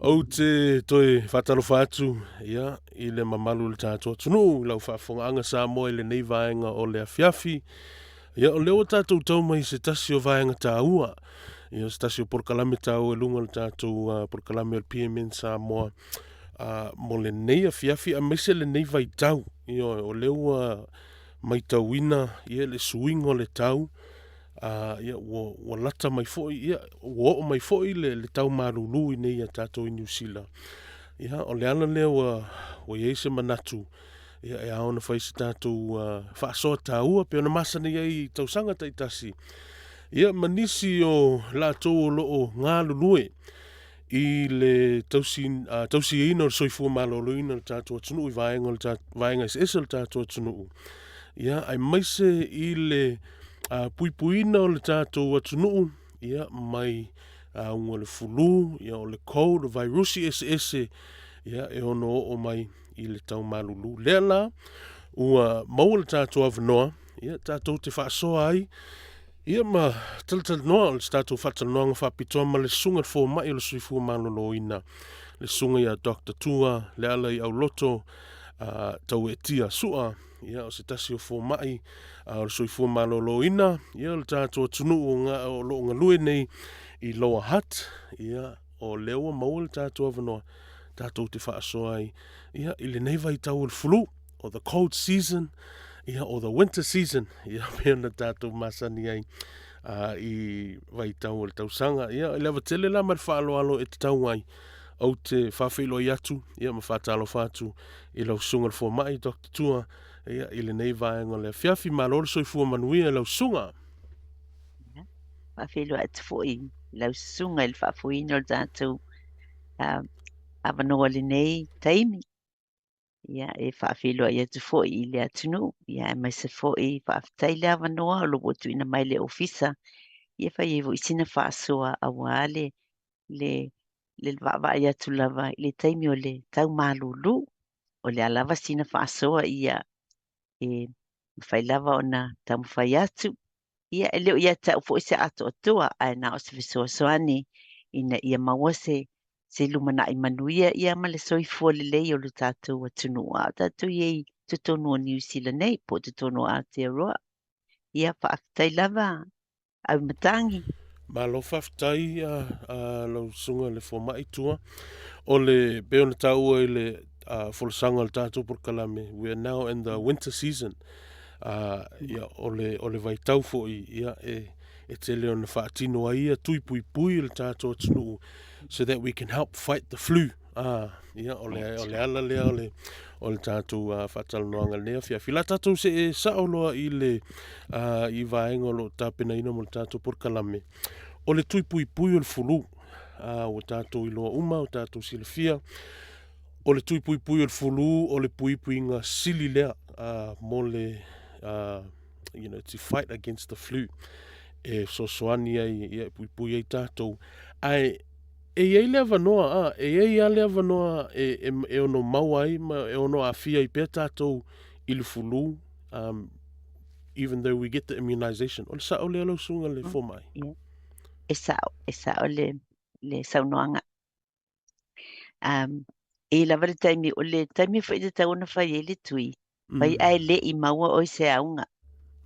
Ou te toe faatalofa atu ia, i le mamalu o le tatou atunuu i lau faafofogaaga Samoa i lenei vaega o le afiafi. Ia, o lea ua tatou tau mai i se tasi o vaega taua, ia, se tasi o polokalame taua i luga o le tatou polokalame o le PMN Samoa mo lenei afiafi aemaise lenei vaitau. Ioe, o lea ua maitauina ia, le suiga o le tau, ia, ua lata mai foi, ia, ua oo mai foi le tau malulu i inei ia tatou i Niu Sila. Ia, o le ala lea ua i ai se manatu, ia, e ao ona fai se tatou faasoa taua pei ona masani ai i tausaga taitasi, ia, ma nisi o latou o lo o galulue i le tausiaina o le soifua maloloina o le tatou atunuu i vaega o le vaega eseese o le tatou atunuu, ia, aemaise i le puipuiina o le tatou atunuu, ia, mai auga o le flu, ia, o le cold, o vairusi eseese, ia, e ono oo mai i le tau malulu. Lea la ua maua le tatou avanoa, ia, tatou te faasoa ai, ia, ma talatalanoa o le tatou faatalanoaga faapitoa ma le susuga i le fomai o le soifua maloloina, le susuga ia Dr. Tua Lealaiauloto Tauetia Sua, ia, o se tasi o fomai o le soifua maloloina, ia, o le tatou atunuu o lo o galue nei i Lower Hutt. Ia, o lea ua maua le tatou avanoa tatou te faasoa ai, ia, i lenei vaitau o le flu, o the cold season, ia, o the winter season, ia, pei ona tatou masani ai i vaitau o le tausaga. Ia, i le ava tele la ma le faaaloalo e tatau ai, ou te faafeiloai atu, ia, ma faatalofa atu i lau susuga i le fomai, Dr. Tua, ia, i lenei vaega o le afiafi. Malo le soifua manuia i lau susuga. Ia, faafeiloai atu foi i lau susuga i le faafoeina o le tatou avanoa i lenei taimi. Ia, e faafeiloai atu foi i le atunuu, ia, aemaise foi faafetai le avanoa o lo o ua tuuina mai le ofisa, ia fai ai foi sina faasoa aua le vaavaai atu lava i le taimi o le tau malulu. O le a lava sina faasoa ia e mafai lava ona taumafai atu. Ia, e le o ia te au foi se atoatoa, ae na o se fesoasoani ina ia maua se lumanai manuia ia ma le soifua lelei o le tatou atunuu a o tatou i ai i totonu o Niu Sila nei po o totonu o Aotearoa. Ia, faafetai lava Auimatagi. Malo faafetai lau susuga i le fomai Tua. O le pei ona taua i le folasaga o le tatou polokalame, we are now in the winter season. Ia, o le vaitau foi, ia, e tele ona faatino ai ia tui puipui i le tatou atunuu so that we can help fight the flu. Ia, o le ala lea o le tatou faatalanoaga i lenei afiafi. O le a tatou see sao loa i le i vaega o lo o tapenaina mo le tatou polokalame. O le tui puipui o le fulu. Ua tatou iloa uma, ua tatou silafia, o le tui puipui o le fulu o le puipuiga sili lea mo le to fight against the flu. E fesoasoani ai, ia, e puipui ai tatou. Ae e i ai le avanoa, e i ai lava le avanoa e ono maua ai ma e ono aafia ai pea tatou i le fulu, even though we get the immunization. O le sao lea lau susuga i le fomai? Ia. E sao, e sao le saunoaga. E i ai lava le taimi, o le taimi foi e tatau ona fai ai le tui, fai ae le i maua oe se auga.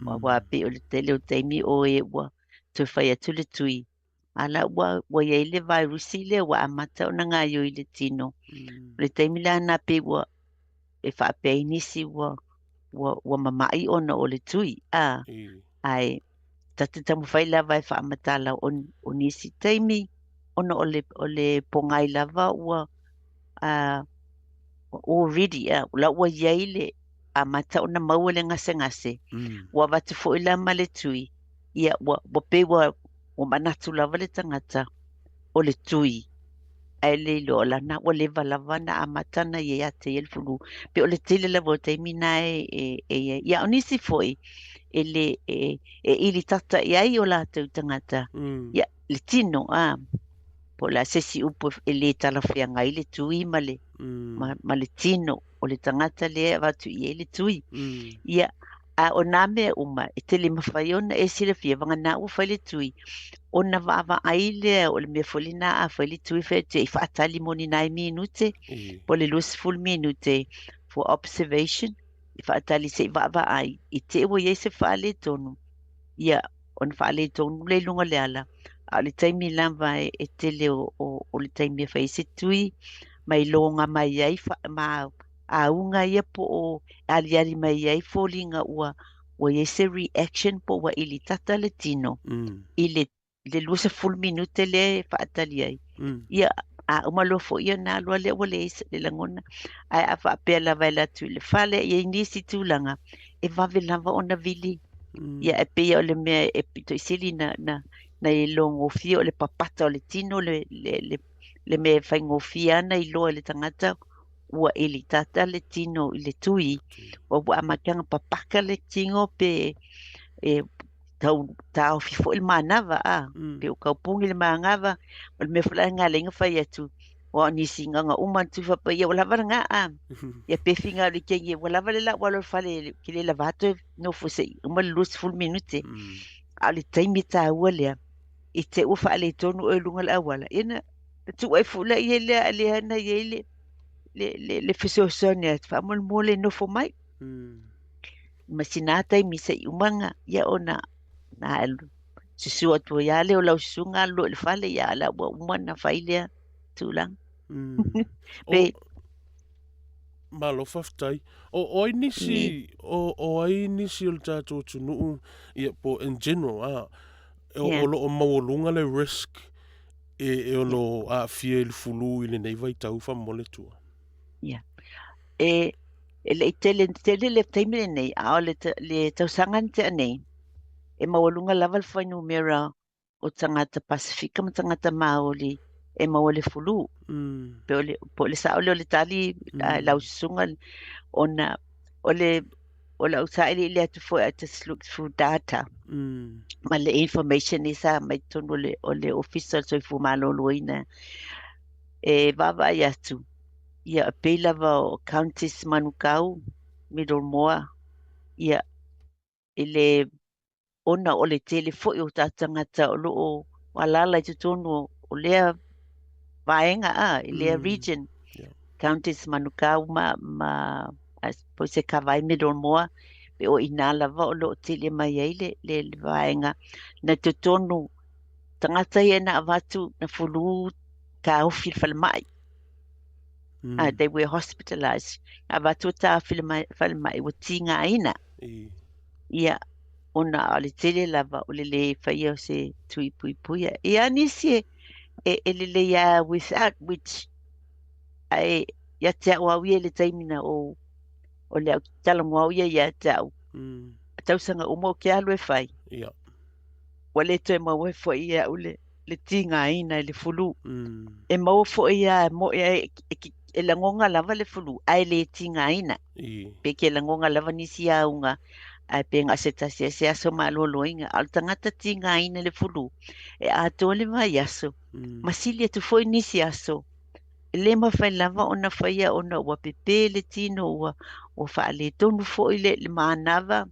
Aua pei o le tele o taimi o e ua toe fai atu le tui, a la ua i ai le vairusi lea ua amata ona gaoioi i le tino. O le taimi la lena pei ua e faapea ai nisi ua mama'i ona o le tui, a ae ta te taumafai lava e faamatala o nisi taimi ona o le pogai lava ua already la ua i ai le amata ona maua le gasegase, ua avatu foi la ma le tui, ia ua pei ua manatu lava le tagata o le tui, ae le iloa o lana ua leva lava na amata na ia te ia le fulu. Pei o le tele lava o taimi na e i ai. Ia o nisi foi e le e ili tata i ai o latou tagata, ia le tino a po o le a se isi upu e le talafeagai le tui ma le ma le tino o le tagata lea e avatu i ai le tui. Ia, a o nā mea uma e tele mafai ona e silafia vagana ua fai le tui. Ona vaavaai lea o le mea foi lena a fai le tui fai atu i faatali mo ni nai minute po o le 20 minute for observation i faatali se i vaavaai i te i ua i ai se faaletonu ia ona faaletonu lea i luga o le ala. A o le taimi lava e tele o le taimi e fai ai se tui ma iloga mai ai ma auga ia po o aliali mai ai foliga ua i ai se reaction po ua ilitata le tino i le 20 minute lea e faatali ai. Ia, a uma loa foi ia ona alu lava lea ua leai le lagona. Ae a faapea lava e alu atu i le fale, e i ai nisi tulaga e vave lava ona vili. Ia, e pei o le mea e pito i sili na ilogofie o le papata o le tino le mea e faigofie ana iloa e le tagata ua ilitata le tino i le tui, ua amata ona papaka le tino pe e tau taofi foi le manava a pe o tau pugi le manava o le mea foi la lena e ala ai ona fai atu aua o nisi na ona uma atu faapea ia ua lava lena a ia pe finau i le kegi ua lava le lau alo i le fale ke le lava atu e nofo se i uma le 20 minute. A o le taimi taua lea i te i ua faaletonu oe i luga o le auala ia na tuu ai foi laia lea a lea na i ai le fesoasoani atu faamolemole nofo mai. Ma sina taimi se i uma na ia ona na susu atu ai lava lea o lau susuga alu loa i le fale ia la ua uma ona fai lea tulaga. Pe Malo faafetai. O ai nisi o ai nisi o le tatou atunuu ia po in general a o lo o maualuga le risk e ono aafia i le fulu i lenei vaitau faamolemole tua. Ia. E le i tele tele le taimi lenei, a o le tausaga na tea nei, e maualuga lava le fuainumera o tagata Pasefika ma tagata Maoli e maua le fulu. Po o le sao lea o le tali lau susuga ona o le o lau sailiili atu foi, I just looked through data ma le information i sa mai totonu o le Ofisa o le Soifua Maloloina e vaavaai atu ia e pei lava o counties Manukau, Middlemore, ia i le ona o le tele foi o tatou tagata o lo o alaala i totonu o lea vaega a, i lea region. Counties Manukau ma I suppose e kava ai Middlemore, pe o ina lava o lo o tele mai ai le vaega. Na totonu tagata ia na avatu na fulu taofi i le falemai. They were hospitalized. Na avatu taofi i le falemai ua tigaina. Ia, ona o le tele lava o le lē faia o se tui puipuia. Ia nisi e lelei lava without which ae ia te au au ia i le taimi na o le au talanoa au ia ia te au. Tausaga uma o ke alu e fai. Ua le toe maua foi ia au le tigaina i le fulu. E maua foi ia mo e lagona lava le fulu ae le tigaina. Pe ke lagona lava nisi auga ae pe na o se tasi se aso maloloina. A o le tagata tigaina le fulu e atoa le vaiaso. Ma sili atu foi nisi aso. E le mafai lava ona faia ona ua pepe le tino ua faaletonu foi le manava.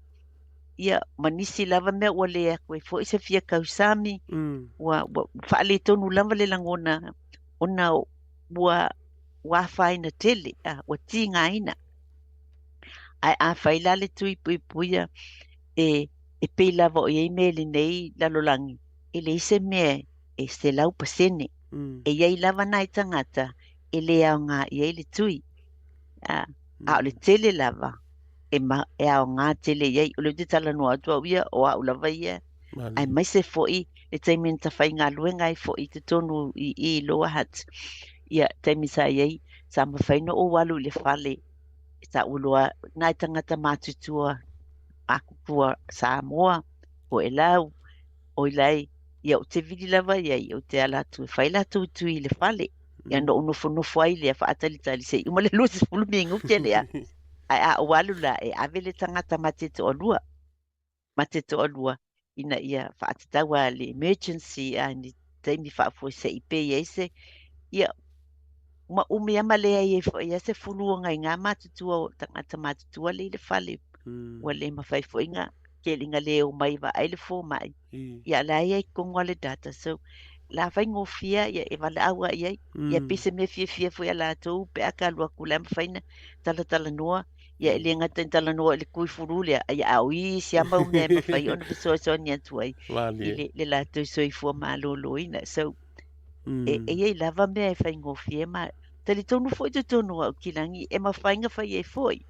Ia, ma nisi lava mea ua le atu ai foi se fia tausami. Ua faaletonu lava le lagona ona ua afaina tele, ua tigaina. Ae a fai la le tui puipuia e pei lava o i ai mea i lenei lalolagi, e leai se mea e 100%. E i ai lava nai tagata e le aoga i ai le tui. A o le tele lava e aoga tele i ai. O le te talanoa atu au ia, o au lava ia. Aemaise foi le taimi na tafaigaluega ai foi i totonu i Lower Hutt. Ia, taimi sa i ai, sa mafai ona ou alu i le fale. Sa ou iloa nai tagata matutua, matutua Samoa, po e lau, o i lai, ia ou te vili lava i ai, ou te ala atu e fai latou tui i le fale. Ia na ou nofonofo ai lea faatalitali se i uma le 20 minute lea. Ae a ou alu la e ave le tagata ma te toalua. Ma te toalua ina ia faatatau a le emergency a ni taimi faafuasei pe i ai se ia ma umi lava ma leai ai foi ia se fulu o ngai ngā matutua o tagata matutua le i le fale. Ua le mafai foi keliga le omai e vaai le fomai, ia la e i ai i totonu lava le data. So, la faigofie ia e valaau lava i ai. Ia pei se mea fiafia foi ia latou pe a ta alu atu la e mafai ona talatalanoa. Ia e le gata ina talanoa i le tui fulu lea, ia a o isi lava mau mea e mafai ona fesoasoani atu ai i le latou soifua maloloina. So, e i ai lava mea e faigofie ma talitonu foi totonu o Aukilagi e mafai ona fai ai foi.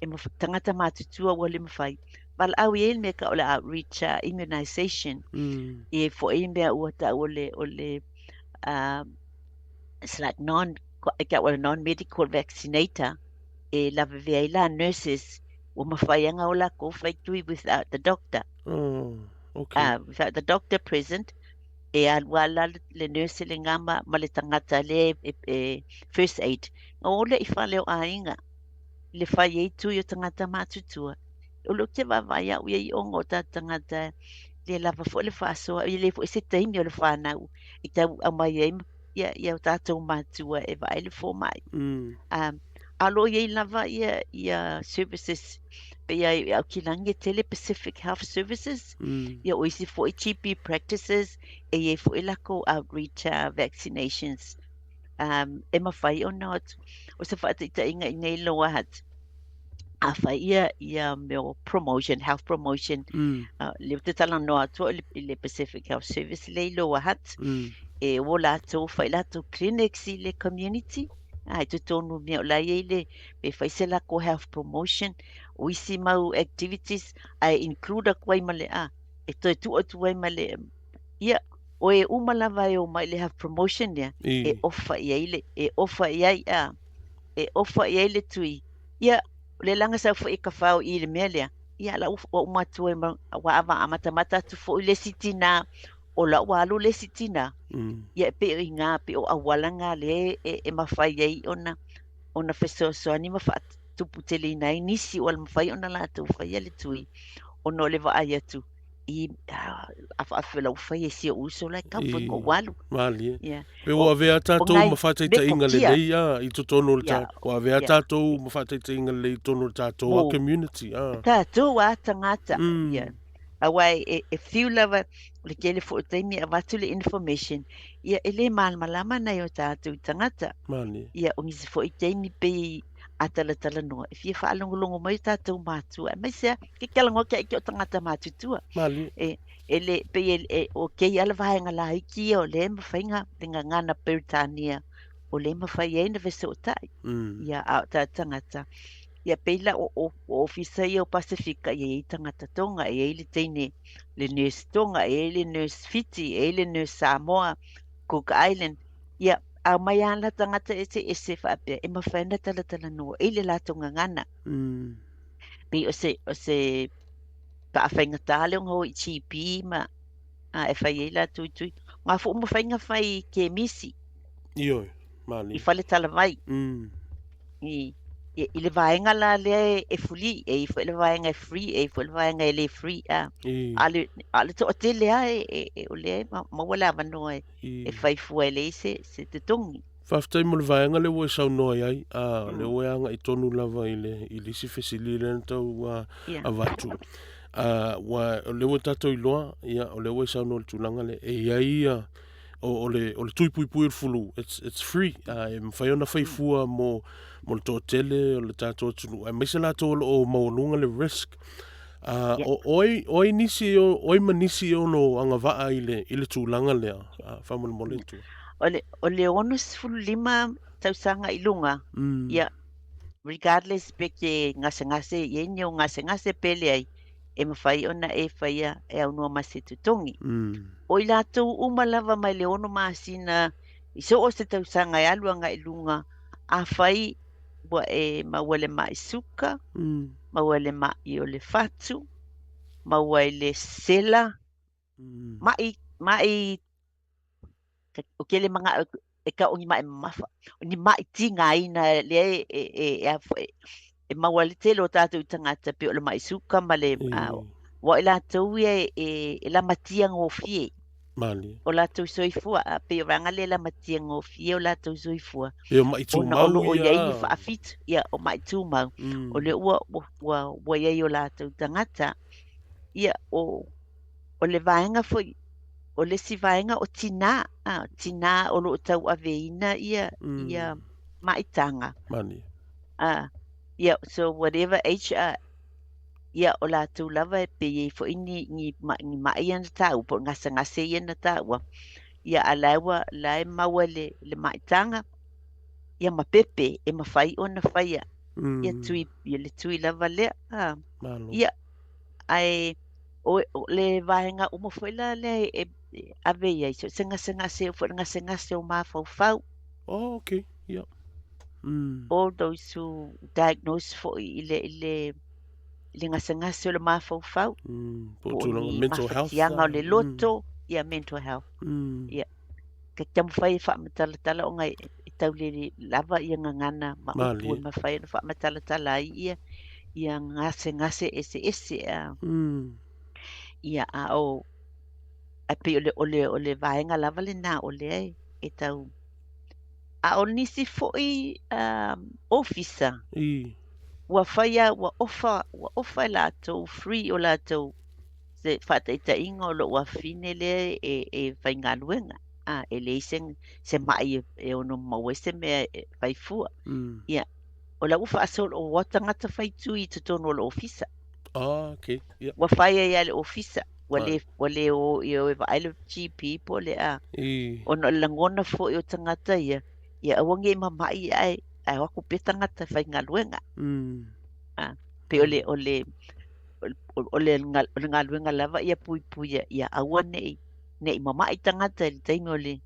E tagata matutua ua le mafai. Valaau i ai le mea tau o le outreach immunization. E i ai foi mea ua tau o le, o le it's like non, e tau o le non-medical vaccinator e lavevea ai la nurses ua mafai lava ona o latou fai tui without the doctor. Oh, okay. Without the doctor present, e alu lava la le nurse lena ma le tagata lea e first aid. Na o lea i fale o aiga i le fai ai tui o tagata matutua. O lea ou te vaavaai au i ai ona o tatou tagata le lava foi le faasoa, e le foi se taimi o le fanau e tau aumai ai ia o tatou matua e vaai le fomai. A o lo o i ai lava ia services pei lava i Aukilagi e tele Pacific Health Services, ia o isi foi GP practices e i ai foi lakou outreach vaccinations e mafai ona o atu. O se faataitaiga i nei Lower Hutt, a fai ia mea o promotion, health promotion, lea ou te talanoa atu au i le Pacific Health Service lea i Lower Hutt, e o latou fai latou clinics i le community, i totonu mea o la e i ai le, pe fai se latou health promotion, o isi mau activities, ae include atu ai ma le, e toe tuu atu ai ma le, ia, o e uma lava e omai i le health promotion lea, e ofa i ai le, e ofa i ai, e ofa i ai le tui. Ia, o le laga sau foi e kafao i le mea lea, ia, la ua uma atu ai ma, ua ava amatamata atu foi le isi tinā, o la ua alu le isi tinā. Ia, e pei o i ina, pei o auala na lea e mafai ai ona fesoasoani ma faatuputeleina ai nisi ua mafai ona latou faia le tui, ona o le vaai atu i a faafeola ua fai e si ou uso la e tau foi kou alu. Malie. Ia. Pe ua avea tatou ma faataitaiga lelei a i totonu o le ta, ua avea tatou ma faataitaiga lelei i totonu o le tatou a community a. Tatou a tagata. Ia. Aua e fiu lava o le tele foi o taimi e avatu le information, ia e le malamalama nai o tatou tagata. Malie. Ia o nisi foi taimi pei a talatalanoa e fia faalogologo mai o tatou matua, aemaise lava ke talanoa ke aiki o tagata matutua. Malie. E le, pei e, e, o kei ala vaega laiti ia o lea e mafai na, le gagana Peretania, o lea e mafai ai na fesootai. Ia, a o tatou tagata, ia pei la o, o, o ofisa ia o Pasefika, ia e i ai tagata Tonga, e i ai le teine, le nurse Tonga, e i ai le nurse Fiti, e i ai le nurse Samoa, Cook Island. Ia, a omai lava la tagata eseese faapea, e mafai ona talatalanoa i le latou gagana. Pei o se, o se faafaigata lea ona o i GP ma e fai ai latou i tui. Ngā fo uma fai ngā fai kemisi. Ioe, malie. I fale talavai. I le vaega la lea e free, e i foi le vaega e free, e i foi le vaega e le free. A le, a le toatele lava e, o lea e maua le avanoa e fai fua e leai se totogi. Faafetai mo le vaega lea ua e saunoa i ai, a lea ua e agai tonu lava i le i le isi fesili lea na tau avatu. Ua o lea ua tatou iloa, ia o lea ua e saunoa i le tulaga lea, e i ai ia o le o le tui puipui o le fulu, it's free, e mafai ona fai fua mo mo le toatele o le tatou atunuu, aemaise latou o lo o maualuga le risk. O ai, o ai nisi, o ai ma nisi e ono agavaa i le, i le tulaga lea, faamolemole atu. O le 65 tausaga i luga, ia, regardless pe ke gasegase i ai ni ou gasegase pe leai, e mafai ona e faia e aunoa ma se totogi. O i latou uma lava mai le 6 masina i so o se tausaga e alu agai i luga, afai ua e maua le mai suka, maua le mai o le fatu, maua i le sela, mai, mai, o ke le manga e ka o ni mai mamafa, o ni mai tigaina lea e, e, e, e maua le tele o tatou tagata pei o le mai suka ma le, ua i latou ia e lamatia gofie. Malie. O latou soifua, a pei o vaega lea e lamatia gofie o latou soifua. Pei o mai Ona o tumau lo o ia. i ai ni faafitu, ia o mai tumau. O lea ua i ai o latou tagata. Ia, o, o le vaega foi, o le isi vaega o tinā, a, tinā o lo o tauaveina ia, ia maitaga. Mani. A, ia, so whatever age, a, ia, o latou lava e pe i ai foi ni, ni, ni mai ia na taua, po o gasegase ia na taua, ia, a la e ua, la e maua i le, le maitaga, ia ma pepe e mafai ona faia, ia tui, ia le tui lava lea, a. Malo. Ia, ae o, o le vaega uma foi la lea e, e ave i ai, so se gasegase foi le gasegase o mafaufau. Oh, okay. Yeah. All those who diagnose foi i le, i le, i le gasegase o le mafaufau. Po Po o tulaga ni mental health. mafatiaga o le loto, ia mental health. Ia. Ka taumafai e faamatalatala ona e, e taulele lava ia gagana ma upu e Malie. mafai ona faamatalatala ai ia ia gasegase eseese a. Ia, a o ae pei o le o le o le vaega lava lena o lea e, e tau a o nisi foi ofisa I. ua faia ua ofa ua ofa e latou free o latou se faataitaiga o lou afafine lea e, e faigaluega a e leai se, se mai e, e ono maua ai se mea e fai fua. Ia, o la ua faasolo ua tagata fai tui i totonu o le ofisa. Ah, okay. Yeah. Ua fai ai lava le ofisa, ua Mai. le, ua le o i o e vaai le GP po o le a. I. Ona o le lagona foi o tagata ia, ia aua ne i mamai ae, ae o atu pea tagata faigaluega. A, pei o le, o le, o le, o le galuega lava ia puipuia ia aua ne i, ne i mamai tagata i le taimi o le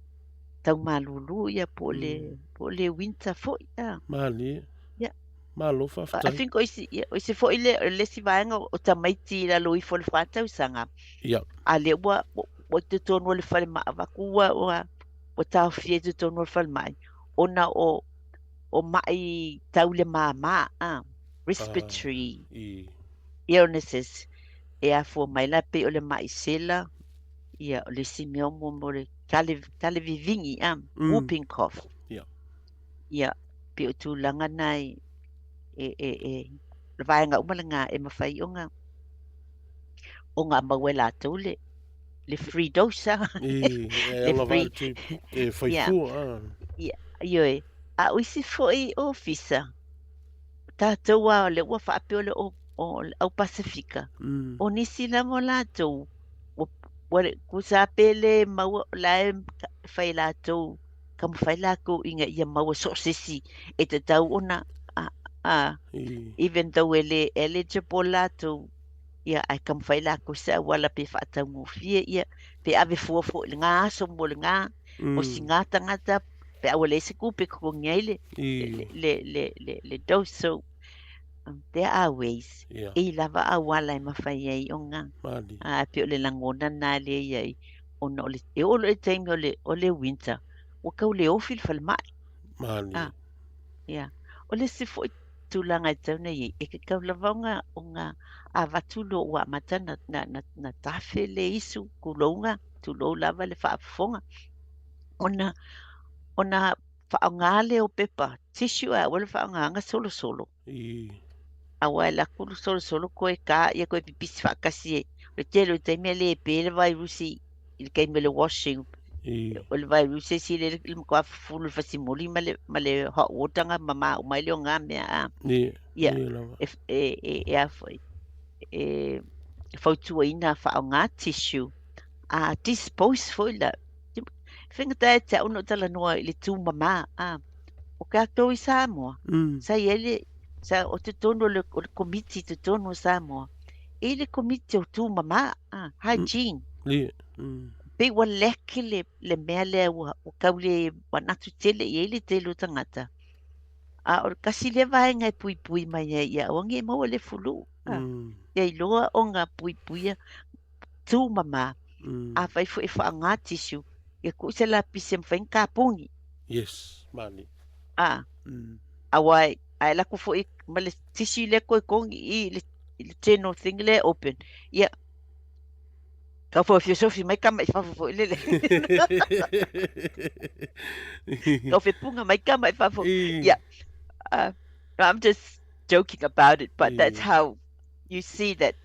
tau malūlū ia po o le, po o le winter foi. A. Malie. Ia. Malo I faafetai. think o isi, ia, o isi foi le, le isi vaega o tamaiti i lalo ifo o le 4 tausaga. Ia. A lea ua, ua i totonu o le falemai, avatu ua, ua, ua taofia i totonu o le falemai, ona o, o mai tau le māmā, a, respiratory I. illnesses e afua mai la pei o le mai sela, ia, o le isi mea mo, mo le tale, tale vivigi, a, whooping cough. Ia. Ia, pei o tulaga na e, e, e, e, le vaega uma lena e mafai ona, ona maua e latou le, le free dose, a. I. E Le agavaa free, le tui e fai ia, fua. Ah. ia, ioe. A o isi foi ofisa, tatou lava o lea ua faapea o le o, o le au Pasefika, o nisi lava o latou, ua, ua tusa pe le maua, o la e fai e latou, taumafai latou ina ia maua so o se isi e tatau ona, a, a, I. even though e le eligible latou, ia, ae taumafai latou se auala pe faataugofie, ia, pe ave fua foi i lena aso mo lena, mo sina tagata, pe a ua leai se tupe e totogi ai le, I. le, le, le, le dose. So, there are ways. Ia. E i lava auala e mafai ai ona, Malie. a, pei o le lagona lena lea e i ai, ona o le, e oo loa i le taimi o le, o le winter, ua tau le ofi le falemai. Malie. A, ia. O le isi foi tulaga e tatau ona i ai, e tatau lava ona, ona avatu loa ua amata na, na, na, na tafe le isu, tulouna, tulou lava le faafofoga, ona, ona faaaoga lea o pepa, tissue ae aua le faaaogaina solosolo. I. Aua e alu atu le solosolo toe ta, ia toe pipisi faatasi e. O le tele o taimi e le pe le vairusi i le taimi o le washing. I. O le vairusi e sili ai le matua fufulu i le fasimoli ma le, ma le hot water na mamā uma ai lea o na mea a. Ia. Ia, Ia lava. e, e, e, e a foi, e fautuaina faaaoga tissue. A dispose foi la, e faigata ia te au ona ou talanoa i le tumama, a. O tatou i Samoa, sa i ai le, sa o totonu o le, o le komiti i totonu o Samoa, e i ai le komiti o tumama, a, hygiene. Ia. Pei ua lack le, le mea lea ua, ua tau le manatu tele i ai le tele o tagata. A o le tasi lea vaega e puipui mai ai ia aua ne i maua le fulu. A, ia iloa ona puipuia tumama. Afai foi e faaaoga tissue, ia tuu se lapisi e mafai ona tapuni. Yes, malie. A, aua e, a e alu atu foi ma le tissue lea toe togi i i le, i le general thing lea e open, ia, tau feosofi mai tama i fafo foi lele. Tau fepuga mai tama i fafo. I. Yeah. I'm just joking about it, but that's I. how you see that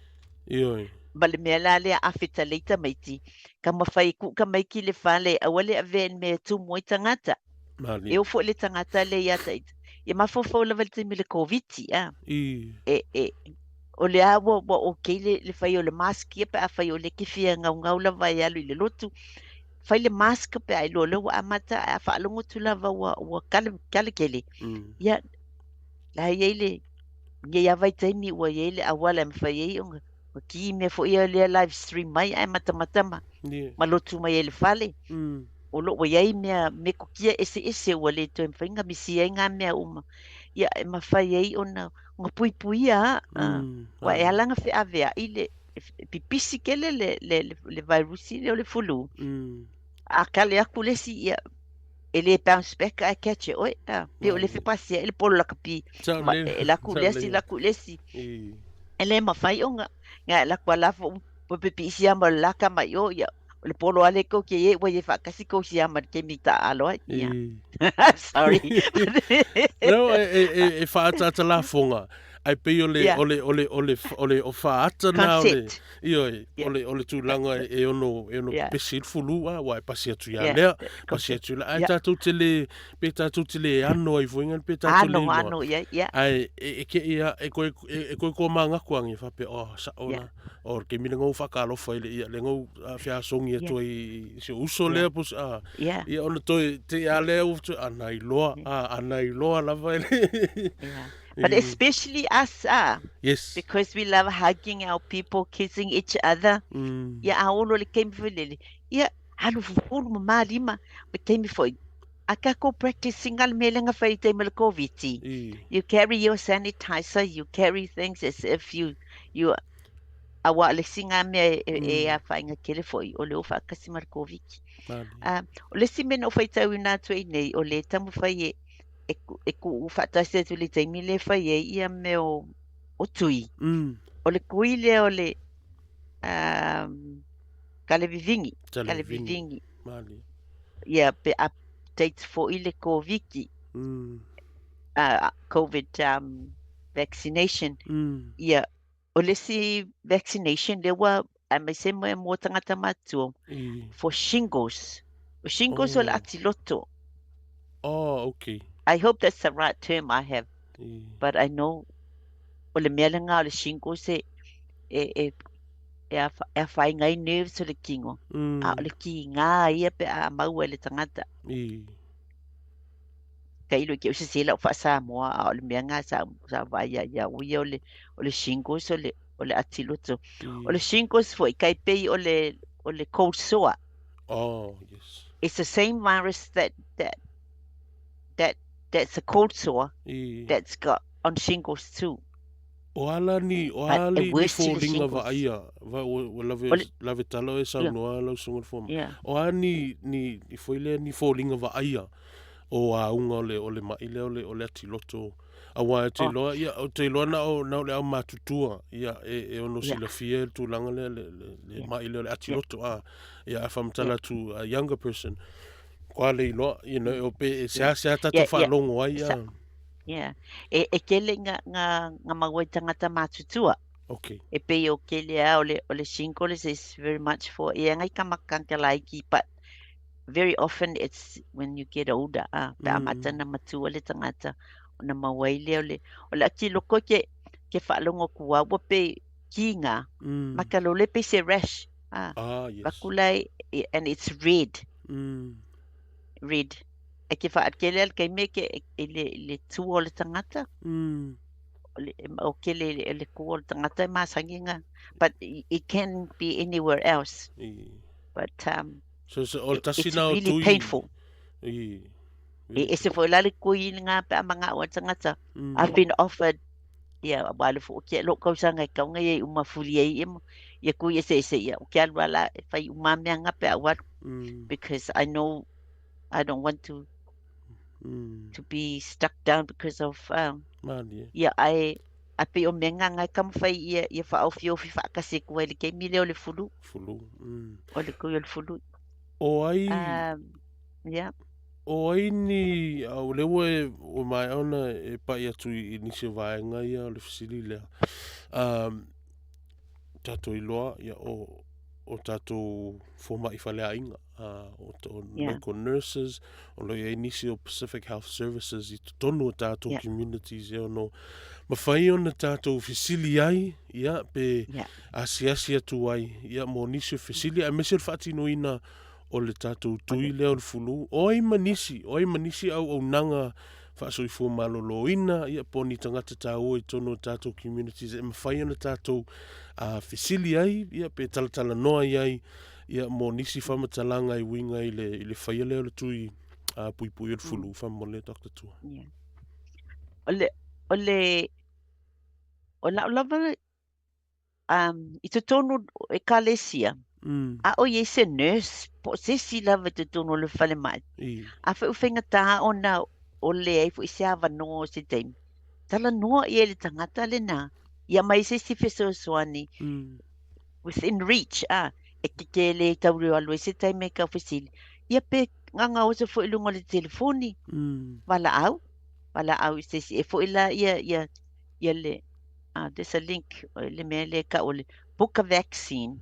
Ioe. Ma le mea la lea a fetalai tamaiti, taumafai e tuu tamaiti i le fale aua le avea i le mea e tumu ai tagata. Malie. E oo foi le tagata lea ia te ia mafaufau lava i le taimi o le Koviti, a. I. E, e, o lea ua, ua okay le, le fai o le mask ia pe afai o lea e te fia gaugau lava e alu i le lotu. Fai le mask pe a iloa o lea ua amata ae a faalogo atu lava ua, ua kale, kale tele. Ia, la e i ai le, nei lava vaitaimi ua i ai le auala e mafai ai ona ki mea foi ia lea live stream mai ae matamata ma, ma lotu mai ai i le fale. O lo o ua i ai mea metotia eseese ua le toe mafai ona misia ai ngā mea uma. Ia, e mafai ai ona, ona puipuia a. Aua e ala ona feaveai le, e pipisi tele le, le, le, le vairusi lea o le fulu. A kale atu le isi, ia, e le bounce back ae catch e oe. A, pei o le fepasia ai le polo lakapi. Ma, e laku le isi, laku le isi. E le mafai ona, nga e laku ala fo, po pipiisi a ma le laka mai o, ia, o le polo ale kou ke ie, ua ie faakasi kou si ama le kemi ta alo ai. Ia. Sorry. No, e, e, e, e whaataata lafonga. Ai pei o le, yeah. o le, o le, o le, o le, o whaata na o le, ioe, yeah. o le, o le tulaga e ono, e ono yeah. pepesi i le fulu, a, ua e pasi atu ia yeah. lea, pasi atu la, ai yeah. tātou te le, pe tātou te le ano ai voinga, pe tātou le iloa. Ano, yeah, yeah. Ai, e, e ke ia, e koe, e, e koe koa māngaku angi, whape, oh, sa ona, yeah. o ke mile ngau whakalofa i le, ia, le ngau feasongi atu ai i si o uso yeah. lea, pus, a, yeah. ia ona toi, te ia lea, ana i loa, yeah. a, ana i loa lava i le. yeah. But especially us, ah. Yes. Because we love hugging our people, kissing each other. Ia, a olo le taimi foi lele. Ia, alu fufulu ma malima. O taimi foi. A kako practicing a le mea lea na fai i taimi o le Koviti. You carry your sanitizer, you carry things as if you, you, aua o le isi ngā mea e, e afaina tele foi, o le o faatasi ma le Koviti. O le isi mea na ou faitauina atu ai nei, o le taumafai e, e, e kuu faatasi atu i le taimi lea e fai ai ia mea o, o tui. O le kui lea o le um, kalevivigi. Kalevivigi. Ia, pe update foi le Koviti. COVID vaccination. Ia, o le isi vaccination lea ua aemaise mo mo tagata matutua for shingles. O shingles o le atiloto. Oh, okay. I hope that's the right term I have. But I know o le mea lena o le shingles e e e e afaina ai nerves o le kino. A o le kiga ia pe a maua e le tagata. Tailo i ke o sese lau faa-Samoa, a o le mea ngā sa, sa vaai ia ia au ia o le, o le shingles o le, o le atiloto. O le shingles foi, kai pei o le, o le cold sore. Oh, yes. It's the same virus that, that, that, that's a cold sore that's got on shingles too. O a la ni, o a li, ni foliga vaaia, va, ua lave, lave tala oe saunoa lau susuga i le fomai. O a ni, ni, ni foi lea ni foliga vaaia o auga o le, o le maʻi lea o le, o le atiloto. Aua ou te iloa, ia, ou te iloa na o, na o le aumatutua, ia, e, e ono silafia le tulaga lea, le, le, le maʻi lea o le atiloto, a, ia, a faamatala atu a younger person, kua le iloa, you know, o pe, e seasea tatou faalogo ai, a. Yeah. E, e kele nga, nga, nga maua i tangata mātutua. Okay. E pei o kele a o le, o le shingles is very much for, e angai ka makakalaiki, but very often it's when you get older, ah, pe a mata na matua le tangata, ona maua ai lea o le, o le ati loko ke, ke faalogo aku au ua pei kiga, maka lo le pei se rash, ah, Ah, yes. vaku lai, and it's red. Red. E ke whaakele al kei me ke i le, i le tua o le tangata. O le, o kele i le kua o le tangata e masangi nga. But it can be anywhere else. But um, So, so, o le tasi it's na o really tui. painful. I, E ese foi la le kui i ngā pe a manga o tangata. I've been offered ia wa le fo ke lo kausanga e kaunga ia uma fuli ai ia ia kui ese ese ia o ke alu ala e whai uma mea ngā pe a waru. Because I know I don't want to to be stuck down because of um, Malie. ia ai a pei o mea ngā ngai kamawhai ia ia whaofiofia whaakase kua i le keimi lea o le fulu. Fulu. O le kui o le fulu. O ai Yeah. O ai ni, a o lea ua e, ua maea ona e pai atu i, i nisi o vaega ia o le fesili lea. Um, tatou iloa, ia, o, o tatou fomai faleaiga, o, o local nurses, o lo o i ai nisi o Pacific Health Services i totonu o tatou communities e ono mafai ona tatou fesili ai, ia, pe asiasi atu ai, ia, mo nisi o fesili, aemaise o le faatinoina o le tatou tui lea o le fulu. O ai ma nisi, o ai ma nisi auaunaga faasoifua maloloina, ia, po o ni tagata taua i totonu o tatou communities e mafai ona tatou fesili ai, ia, pe talatalanoa i ai, ia, mo nisi faamatalaga e uiga i le, i le faia lea o le tui puipui o le fulu. Faamolemole Doctor Tua. Yeah. O le, o le, o lau lava i totonu o ekalesia, a o i ai se nurse po o se isi lava i totonu o le falemai, afai ua faigata ona o leai foi se avanoa o se taimi, talanoa i ai le tagata lena, ia aumai se isi fesoasoani within reach, a, e te le tau alu ai se taimi e tau fesili, ia pe gagaoso foi i luga o le telefoni, valaau, valaau i se isi, e foi la ia, ia, ia le, there's a link, le mea lea e tau o le book a vaccine.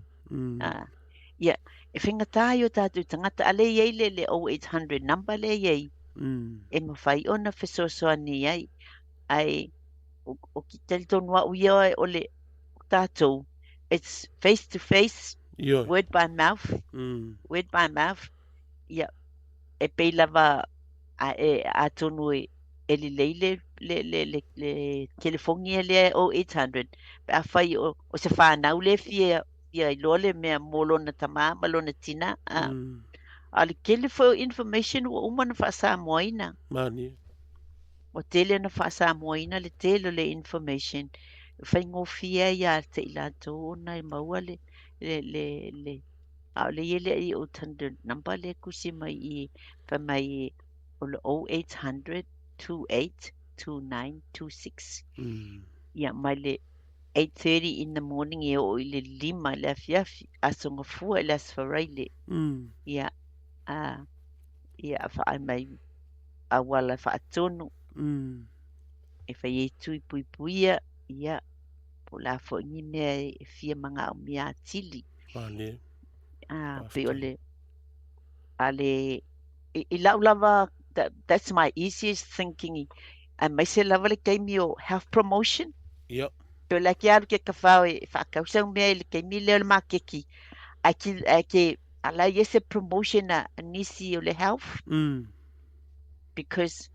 Ia, e faigata ai o tatou tagata, a lea e i ai le, le 0800 number lea e i ai, e mafai ona fesoasoani ai. Ae, o ki talitonu au ia o le tatou, it's face to face, word by mouth, word by mouth, ia, e pei lava, a, e, atonu e, e lelei le, le, le, le, le telefoni lea 0800, pe afai o, o se whanau le fia, fia iloa le mea mo lona tama ma lona tina, a. A o le tele foi o information ua uma ona faasamoaina. Mania. Ua tele ona faasamoaina le tele o le information. E faigofie ai ia te i latou ona e maua le, le, le, le, a o le i ai le 800 number lea e tusi mai i, fai mai o le 0800 28 29 26. Ia, mai le 8:30 in the morning e oo i le 5 i le afiafi, aso Gafua i le aso Faraile. Ia, a, ia, a whaai mai auala whaatonu. E whai e tui puipuia, ia, po la foi ni mea e fia manaomia atili. Mane. A, pe o le, a le, i lau lava, that's my easiest thinking, aemaise lava le taimi o health promotion. Pe o le ke alu ke kawhao e whaakau sau mea i le taimi lea o le makeki. Ai ke, ai ke, ala i se promotion a nisi o le health. Because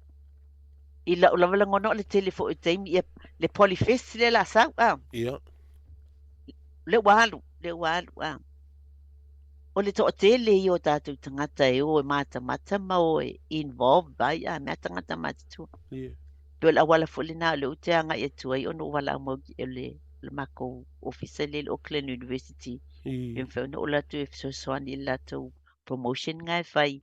i lau lava lagona o le tele foi o taimi, ia, le polyfest lea la sau, a. Le ua alu, le ua alu, a. O le toatele ia o tatou tagata e o e matamata ma o e involve ai, a mea tagata matutua. Pe o le auala foi lena o lea ou te agai atu ai ona ua valaau mau e le, le matou ofisa lea i le Auckland University. E mafai ona oo latou e fesoasoani i le latou promotion nga e fai.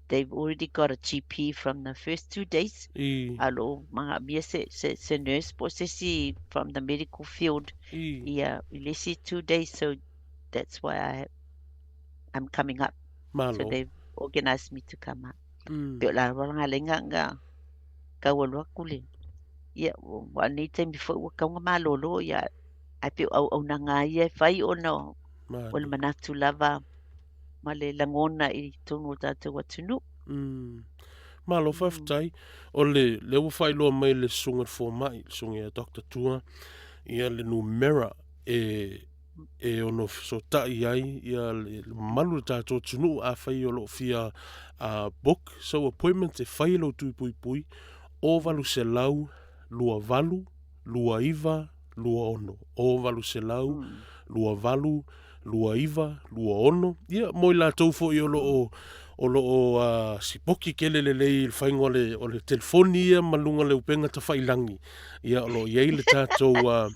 They've already got a GP from the first 2 days. A o lo o manaomia se, se, se nurse po o se isi from the medical field ia i le isi 2 days. So that's why I'm coming up. Malo. So they've organised me to come up. Pe o la auala lenga nga kau alu atu le. Ia, ua nei taimi foi ua tau na malolo ia, ae pei o auaunaga ia e fai ona o le manatu lava ma le lagona i totonu o tatou atunuu. Malo faafetai. O le, lea ua faailoa mai le susuga i le fomai, le susuga ia Doctor Tua, ia le numera e, e ono fesootai ai ia le mamalu o le tatou atunuu afai o lo o fia book sau appointment e fai e lou tui puipui o 800 28 29 26 o 800 28 29 26. Ia, mo i latou foi o lo o o lo o sipoki tele lelei i le faiga o le, o le telefoni ia ma luga o le upega tafailangi. Ia, o lo o i ai le tatou, o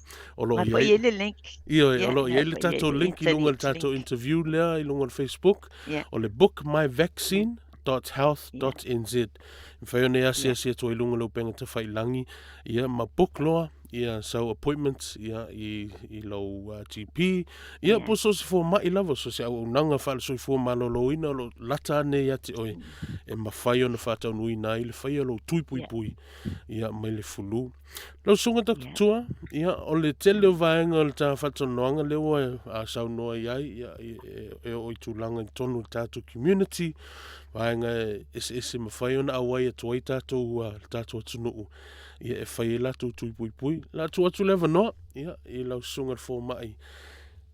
lo o i ai le link. Ioe, o lo o i ai le tatou link i luga o le tatou interview lea i luga o le Facebook. O le bookmyvaccine.health.nz. Mafai ona e Ia. asiasi atu ai i luga o le upega tafailagi, ia, ma book loa ia sau appointment ia i, i lou GP, ia Ia. po so o se fomai lava, so o se auaunaga faale-soifua maloloina o lo o lata ane ia te oe, e mafai ona faataunuuina ai le faia o lou tui Ia. puipui ia mai le fulu. Lau susuga Dr. Ia. Tua, ia, o le tele o vaega o le ta faatalanoaga lea ua saunoa i ai, ia, e oo i tulaga i totonu o le tatou community, vaega e eseese mafai ona auai atu ai tatou, le tatou atunuu, ia, e fai ai latou tui puipui. O le a tuu atu le avanoa, ia, i lau susuga i le fomai,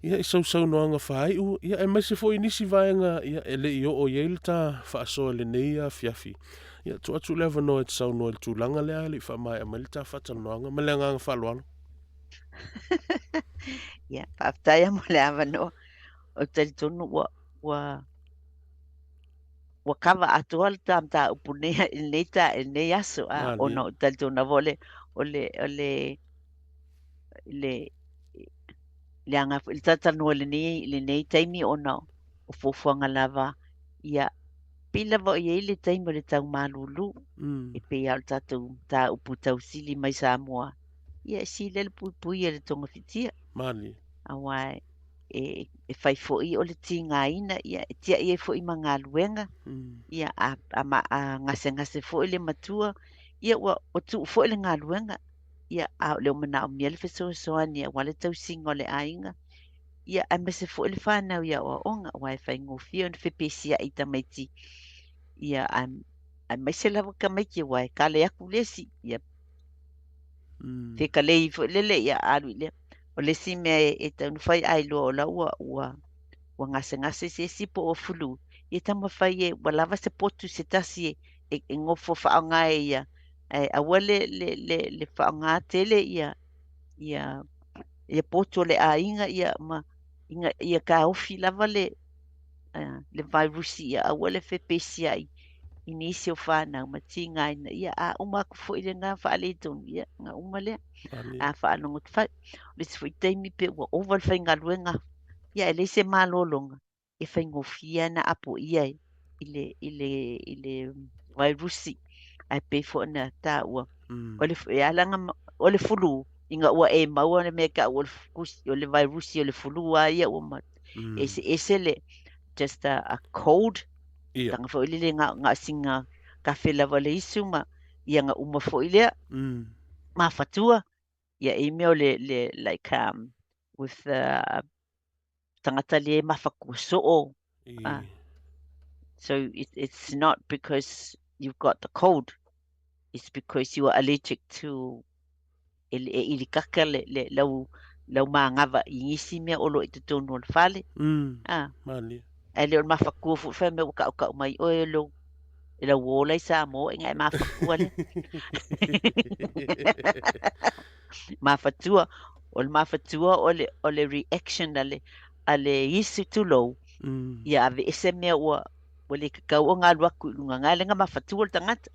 ia, i sau saunoaga faaiu, ia, aemaise foi i nisi vaega, ia, e le i oo i ai le ta faasoa i lenei afiafi. Ia, tuu atu le avanoa e te saunoa i le tulaga lea a le i faamaea mai le ta faatalanoaga. Ma le agaga faaaloalo. Ia, faafetai lava mo le avanoa. Ou te talitonu ua, ua, ua kava atoa le ta mataupu nei i lenei ta, i lenei aso, a, Malie. ona ou te talitonu lava o le, o le, o le, le, le aga foi le talatalanoa i lenei, i lenei taimi ona o fuafuaga lava, ia, pei lava o i ai le taimi o le tau malulu, e pei lava o le tatou mataupu tausili mai Samoa, ia e sili ai le puipui e le togafitia. Malie. Aua e, e fai foi o le tigaina, ia, e tiai ai foi ma galuega, ia, a, a, a gasegase foi le matua, ia, ua, ua tuu foi le galuega, ia, a o lea ua manaomia le fesoasoani aua le tausiga o le aiga, ia, aemaise foi le fanau i aoaoga, aua e faigofie ona fepesiai tamaiti, ia, aemaise lava tamaiti aua e kale atu le isi, ia, fekalei foi lele, ia, alu i lea. O le isi mea e taumafai a iloa o la ua, ua, ua gasegase se isi po o fulu, ia taumafai e ua lava se potu se tasi e, e, e gofo faaaoga e ia, ae aua le, le, le, le faaaoga tele ia, ia, ia potu o le aiga, ia, ma, ina ia taofi lava le, le vairusi, ia aua le fepesiai i nisi o fanau ma tigaina, ia, a uma atu foi lena faaletonu, ia, na uma lea. Malie. A faalogo atu fai. O le isi foi taimi pe ua ova le faigaluega, ia, e leai se malologa, e faigofie lava ona apoia i le, i le, i le vairusi, ae pei foi ona taua, o le, e ala ona, o le fulu, ina ua e maua le mea e tau o le, o le vairusi o le fulu lava ia ua ma, eseese le, just a cold, Ia. taga foi lele na, na o sina kafe lava o le isu ma, ia na uma foi lea, mafatua, ia e mea o le, le, like, with the tagata lea e mafatua soo, so it's not because you've got the cold, it's because you are allergic to, e, e ilikaka le, le, lau, lau manava i nisi mea o lo o i totonu o le fale. A. Malie. Ae le o le mafatua foi fai mea ua kaukau mai oe e lou, e lau ola i Samoa ina e mafatua lea. Mafatua, o le mafatua o le, o le reaction a le, a le isu tulou, ia aveese mea ua, ua le tatau ona alu atu i luga na le na mafatua le tagata.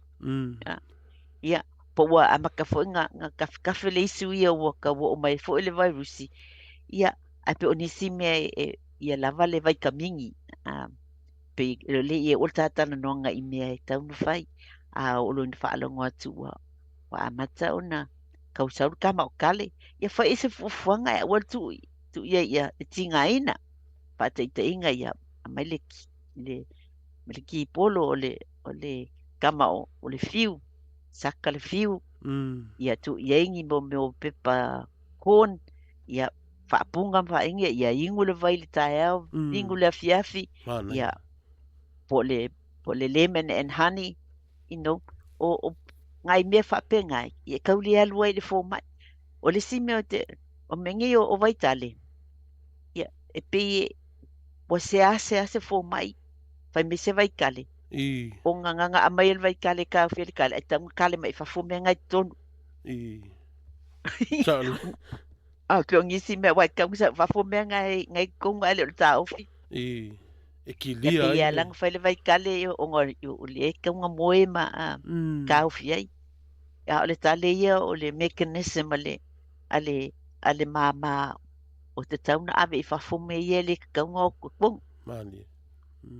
Ia, po ua amata foi na, na kafekafe le isu ia ua tau oo mai foi le vairusi, ia, ae pei o nisi mea e, e, ia lava le vaikamini, a, pei o le ia o le talatalanoaga i mea e tatau ona fai, a oo loa ina faalogo atu ua, ua amata ona tausau le tama o kale, ia fai i se fuafuaga e aua le tuu, tuu ia ia e tigaina, faataitaiga ia aumai le, le, le kipolo o le, o le tama o, o le fiu, saka le fiu, ia tuu i ai ni mo mea o pepa corn, ia faapuga ma faaigi, ia inu le vai i le taeao, inu le afiafi, Manaia. ia, po o le, po o le lemon and honey, you know, o, o nai mea faapena, ia e tau le alu ai i le fomai. O le isi mea o te, o mea nei o, o vaitale, ia, e pei e, ua seasea se fomai, fai mai se vaitale, I. ona na aumai e le vaitale e taofia le kale, ae tatau ona kale mai i fafo mea na i totonu. I. Sao le. A, o nisi mea aua e tatau ona sau i fafo mea na e, na i totonu ae le o le taofi. I. E Ia kilia pei ai e le. ala ona fai le vaitale ona o lea e tatau ona moe ma taofi ai. A o le tale ia o le mechanism a le, a le, a le māmā o tatau ona ave i fafo mea ia e le tatau ona o i totonu. Malie.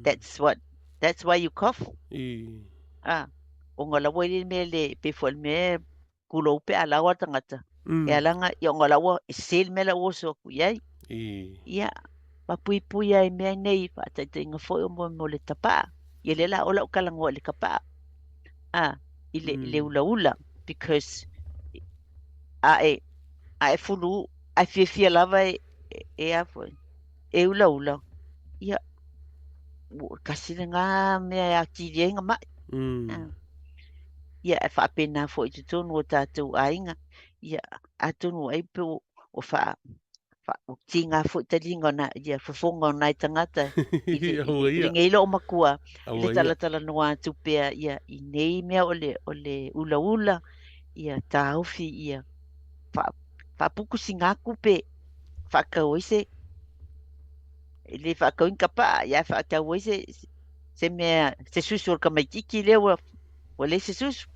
That's what, that's why you cough. I. A. Ona o la ua i ai le mea le, pei foi o le mea e tulou pe a laoa le tagata, e ala ona, ia ona o la ua sese le mea la ua oso atu i ai. Ia, ma puipui ai i mea nei, faataitaiga foi o mo le tapaa. Ia lea la o lau talanoa i le tapaa, a, i le, i le ulaula, because a e, a e fulu, a e fiafia lava e, e a foi, e ulaula, ia, ua tasi lena mea e atili ai na mai. Ia, e faapena foi i totonu o tatou aiga. Ia, atonu ai pe ua faa, ua tiga foi taliga o na, ia, fofoga o nai tagata i le, i le, i lenei loomatua, i le talatalanoa atu pea, ia, i nei mea o le, o le ulaula, ia, taofi, ia, faaputu sina tupe, faatau ai se, e le faatau ni tapaa, ia, ae faatau ai se, se mea, se susu o le tamaitiiti lea ua, ua leai se susu.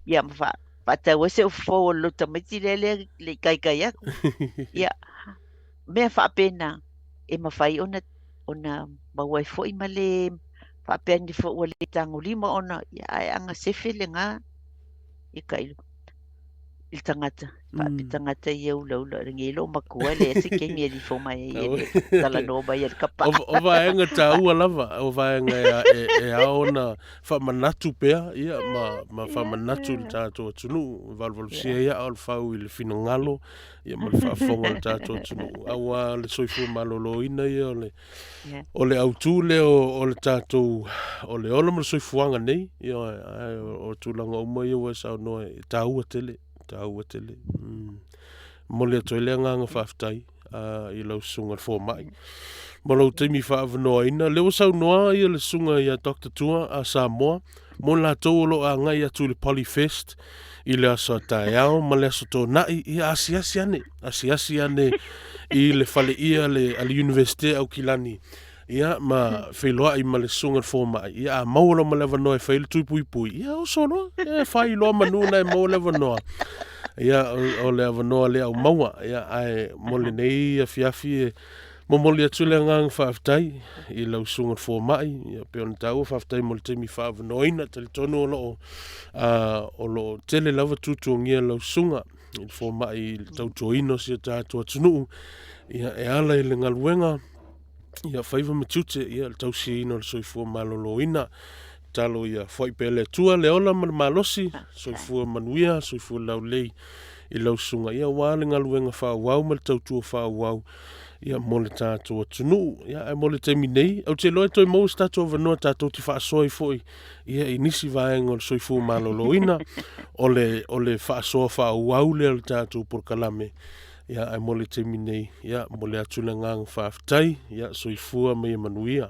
Ia, ma faatau ai se ufofou o le lou tamaiti lea lea le i taitai atu. Ia, mea faapena e mafai ona ona maua ai foi ma le faapea ane foi ua le tagolima ona, ia, ae ana sefe lena i ka i le tagata, faapea tagata ia ulaula o lenei loomatua e leai se taimi e lifo mai ai e le talanoa mai ai le tapaa. O vaega taua lava, o vaega e ao ona faamanatu pea, ia, ma faamanatu i le tatou atunuu, e valuvalusia ai aa o le fau i le finagalo, ia, ma le faafofoga o le tatou atunuu, aua le soifua maloloina ia o le O le autu lea o le tatou, o le ola ma le soifuaga nei, ia, ae o tulaga uma ia ua e saunoa e taua tele, taua tele. Momoli atu ai le agaga faafetai i lau susuga i le fomai ma lou taimi faaavanoaina. Lea ua saunoa ia le susuga ia Doctor Tua a Samoa mo latou o lo o agai atu i le Polyfest i le aso a taeao ma le aso Toonai, ia asiasi ane, asiasi ane i le faleia a le Iunivesite Aukilani, ia ma feiloai ma le susuga i le fomai, ia a maua loa ma le avanoa e fai ai le tui puipui, ia oso loa, ia fai loa manu na e maua le avanoa. Ia o le avanoa lea au maua, ia ae mo lenei afiafi e Momoli atu le agaga faafetai i lau susuga i le fomai, ia pei ona taua, faafetai mo le taimi faaavanoaina. Talitonu o lo o, o lo o tele lava tuatuagia lau susuga i le fomai i le tautuaina o si o tatou atunuu, ia e ala i le galuega, ia faiva ma tiute, ia le tausiaina o le soifua maloloina. Tatalo ia foai pea le Atua le ola ma le malosi, soifua manuia, soifua laulelei i lau susuga, ia aua le galuega faaauau ma le tautua faaauau ia mo le tatou atunuu. Ia ae mo le taimi nei, ou te iloa e toe maua se tatou avanoa tatou te faasoa ai foi ia i nisi vaega o le soifua maloloina, o le, o le faasoa faaauau lea o le tatou polokalame. Ia ae mo le taimi nei, ia momoli atu le agaga faafetai, ia soifua ma ia manuia.